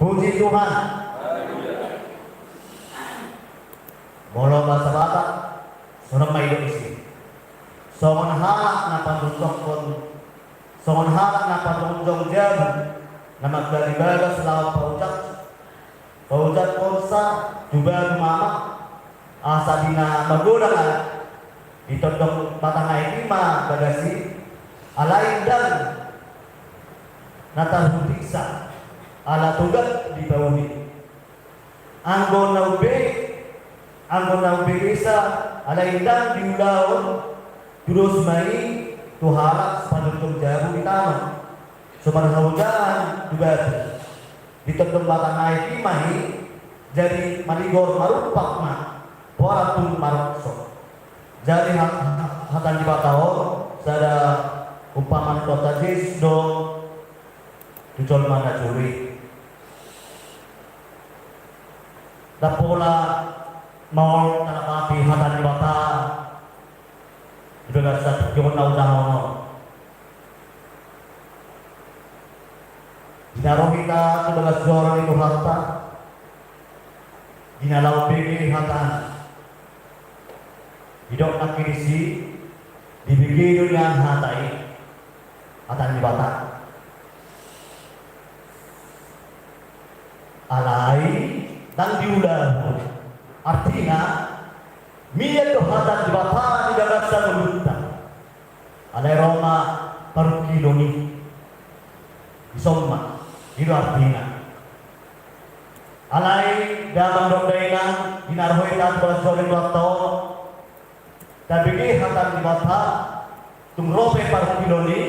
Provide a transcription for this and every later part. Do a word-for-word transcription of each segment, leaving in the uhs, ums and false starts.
Puji Tuhan. Molo bahasa Batak, songon on ma didok disi. Songon halak na panunjukon, songon halak na panunjukon jabu, na mangkali bagas laho paucak, paucakonsa tu batu mamak, asa di na magodang aek, ditondong batang aek i ma bagas i, alai ndang na tarhuntiksa, ala togat dipauli. Anggo na umbege, anggo na umbegesa, alai ndang diulahon, tudos ma i tu halak sipanunjukon jabu di tano, so marhaujaan tu batu. Ditondong batang aek i ma i, jadi maligor marumpak ma, pola tung marokso. Jadi ha-, ha-, hata ni Debata on, sada umpama ni Tuhanta Jesus do tu jolma na jolo i. Ndang pola maol talapati hata ni Debata, di bagasan tingki on na hujahahon on. Di na ro hita tu bagas joro ni Tuhanta, di na laho bege hatana. Didok nangkin disi, dibege do nian hata i, hata ni Debata. Alai ndang diulahon. Artina, mian do hata ni Debata di bagasan ngolunta. Alai ro ma parungkilon i. Dison ma, i do artina. Alai damang dohot dainang, di na ro hita tu bagas joro ni Tuhanta on, tabege hata ni Debata, tung ro pe parungkilon i,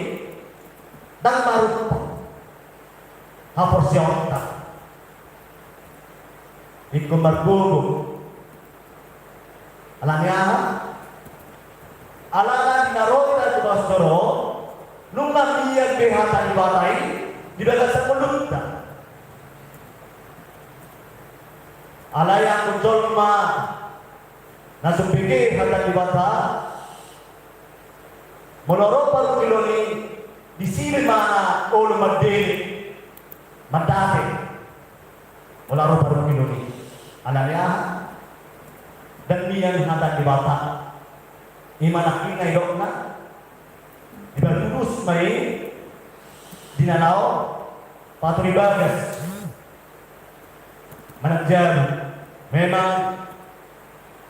ndang marumpak haporseaonta. Ingkon margogo. Alani aha? Alana di na ro hita tu bagas joro, nunga mian be hata ni Debata i di bagasan ngolunta. Alai anggo jolma na so umbege hata ni Debata, molo ro parungkilon i, disi be ma na olo mandele, mandate, molo ro parungkilon i. Alani aha? Ndang mian hata ni Debata. I ma nangkin na didokna, dipatudos ma i di na laho pature bagas manang jabu. Memang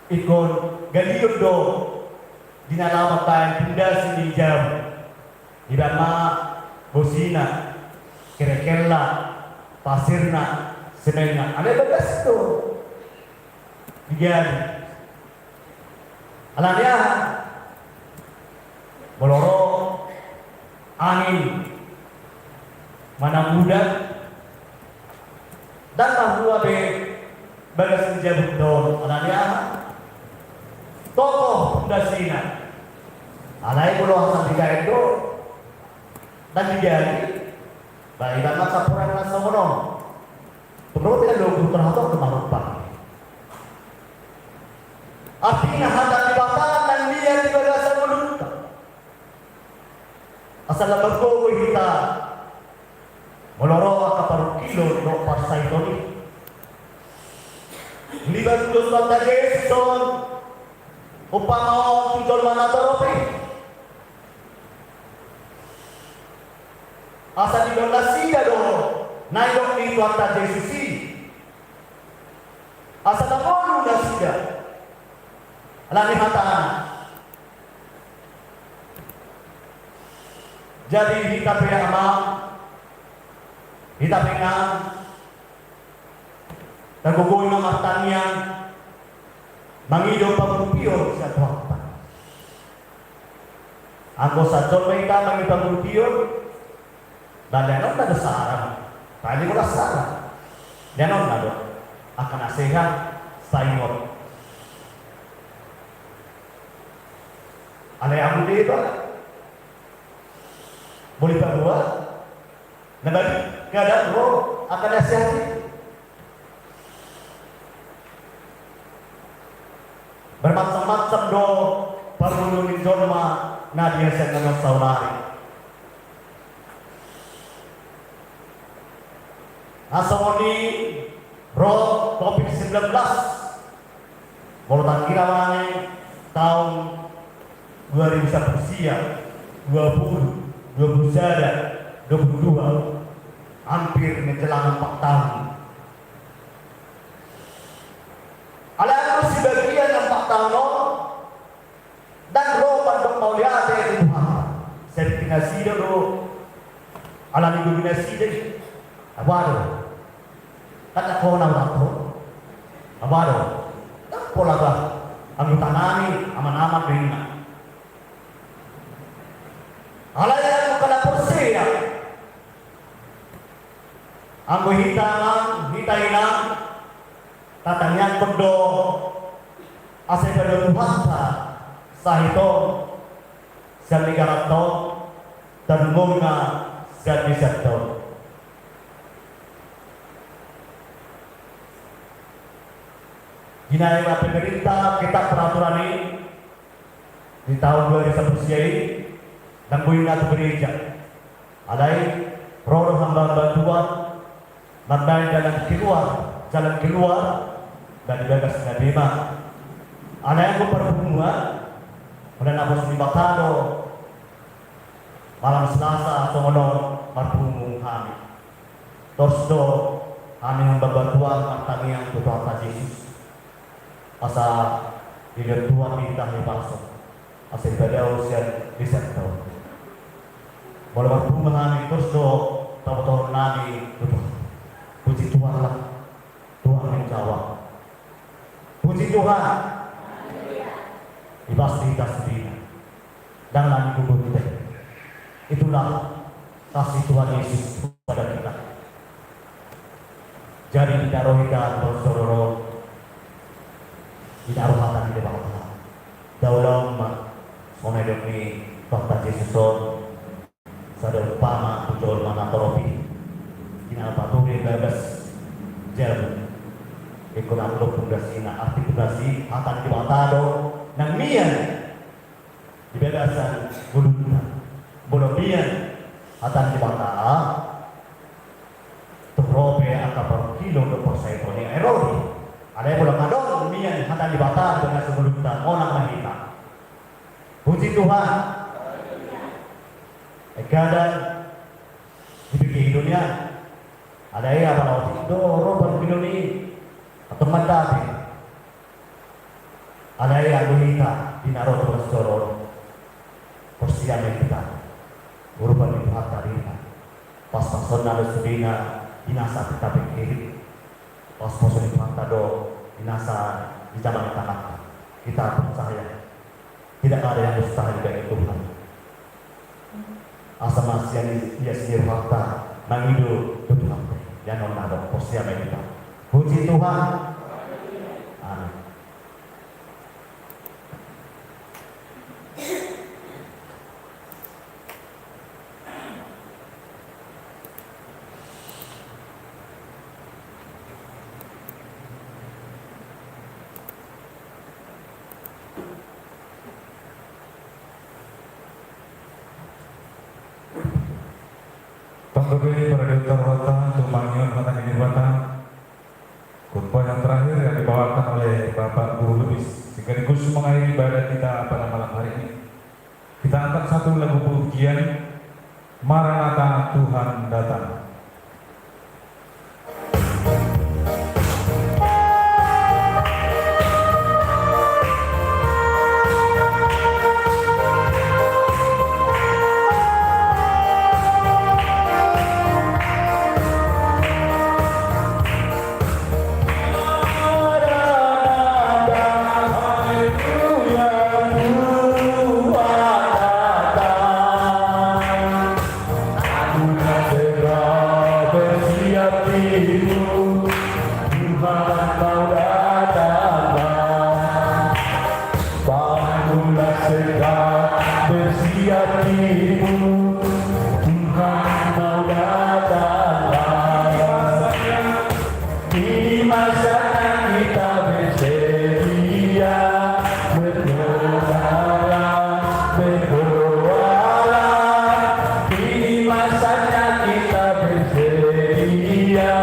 ingkon galion do di na laho mambahen pundasi ni jabu. Dibahen ma bosina, kerekelna, pasirna, semenna, alai bagas do digali. Alani aha? Molo ro angin manang udan, ndang mahua be bagas ni jabunta on. Alani aha? Tokoh pundasina. Alai molo asa digaen do, ndang digali, ba ibaen ma campuran na songon on. Tung ro pe na logu, tung ro pe na marumpak. Artina hata ni Debata ndang mian di bagasan ngolunta. Asa lam margogo hita molo ro angka parungkilon dohot parsahiton i. Dibahen do Tuhanta Jesus on umpama on tu jolma na torop i. Asa didok nasida do na nidok ni Tuhanta Jesus i. Asa tangolu nasida. Alani hatana. Jadi hita pe amang, hita pe inang, tagogoi ma martangiang, mangido pangurupion sian Tuhanta. Anggo sahat jolma hita mangido pangurupion, ba lehonon na do sara. Paling olo sara. Lehonon na do angka nasehat, saingot. Alai amu deba. Boli paboa. Na baen, kadang ro angka nasehat i. Marmacam-macam do parngoluon ni jolma na di na sian na saonari. Nah, songon i ro covid sembilan belas. Molo tarkira manang taon dua ribu sampulu sia, dua puluh, dua puluh sada, dua puluh dua, hampir menjelang empat tahun. Alai anggo sebagian empat tahun on, ndang ro pandok mauliate tu Tuhan. Sai di nasida do, alani do di nasida i. Apa do? Kan ndang hona urang ho. Apa do? Ndang pola bah. Anggo tanami aman-aman do inna. Alai anggo hona porsea. Anggo hita amang, hita inang, tatangiangkon do asa dipadao Tuhanta sahit on sian negaranta on, tarlumobi ma sian desanta on. Di na ro pemerintah ketat peraturan i di taon dua ribu sampulu sia i, ndang boi na tu gereja. Alai ro do hamba-hamba Tuhan mambahen jalan keluar, jalan keluar na di bagas na bima. Alai anggo parpunguan, molo na pos ni Debata do, malam Selasa songon on marpungu hami. Tos do hami hamba-hamba Tuhan martangiang tu Tuhanta Jesus. Asa dilehon Tuhan hita hepalsu, asa dipadao sian desanta on. Molo marpungu hami, tos do tabotohon nami tu Tuhan. Puji Tuhan lah, Tuhan menjawab. Puji Tuhan. Ipas di tas dina. Ndang lani kubur hita. Itulah kasih Tuhan Yesus pada kita. Jadi di na ro hita tu parsaoran on, di na ro hata ni Debata. Daulaon ma songon na nidok ni Tuhanta Jesus on, sada umpama tu jolma na torop i. Di na paturi bagas jabu. Ingkon na molo pundasina, arti pundasi hata ni Debata do na mian di bagasan ngolunta. Molo mian hata ni Debata, tung ro pe angka parungkilon dohot parsahiton i, ai ro do i. Alai molo adong mian hata ni Debata di bagasan ngolunta, monang ma hita. Puji Tuhan. Ai kadang dipikiri do nian. Alai apala otik do ro parungkilon i, antong mandapot. Alai anggo hita di na ro tu parsaoran on, porsea ma hita, urupan ni Tuhanta do hita. Paspason na do sudena di na sai hita pikiri. Paspason ni Tuhanta do di na sai di jaman ni tangihon. Kita percaya, tidak ada yang mustahil bagi Tuhan. Asa ma sian i, ia sian i rohanta mangido tu Tuhan. Ia non na adong, porsea ma hita. Puji Tuhan. Amin. Tong dope paradihuta rohanta tu mangihut hata ni Debata. Khutbah yang terakhir yang dibawakan oleh Bapak Guru Lubis, sekaligus mengakhiri ibadah kita pada malam hari ini. Kita angkat satu lagu pujian, Maranatha, Tuhan Datang. Haleluya, Tuhan datang. Aku nak segera bersiap timu, Tuhan mau datang. Bangunlah, segera bersiap timu, Tuhan mau datang. Ini masanya kita bersedia, berdoalah, berdoalah. Ini masanya kita bersedia,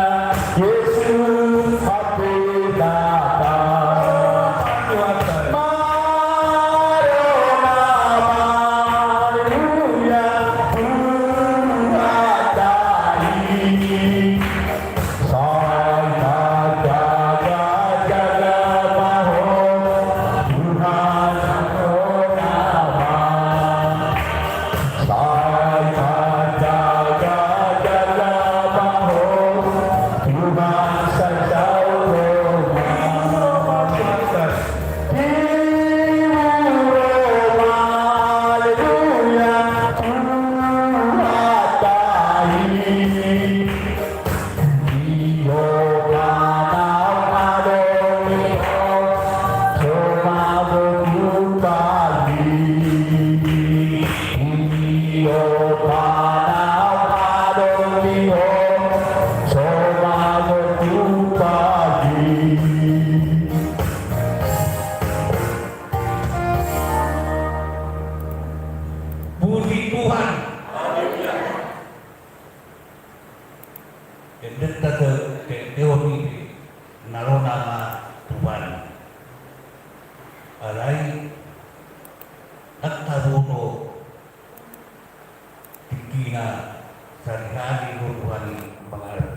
Angka boto tingkina sahali-hali do Tuhan i mangalap